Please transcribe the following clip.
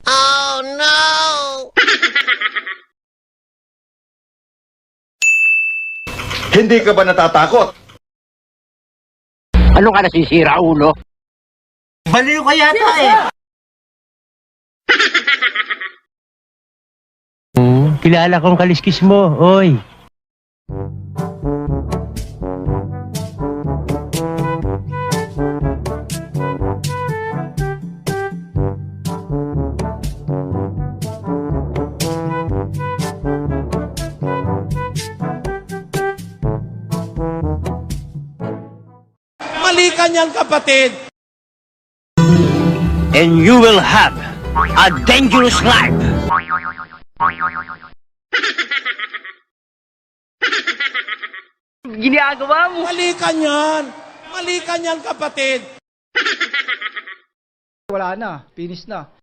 Oh no! Hindi ka ba natatakot? Ano ka nasisira, ulo? Baliw ka yata eh. Kilala kong kaliskis mo, oy. Mali ka niyan, kapatid. And you will have a dangerous life. Ginagawa mo. Mali ka niyan. Mali ka niyan, kapatid. Wala na, finish na.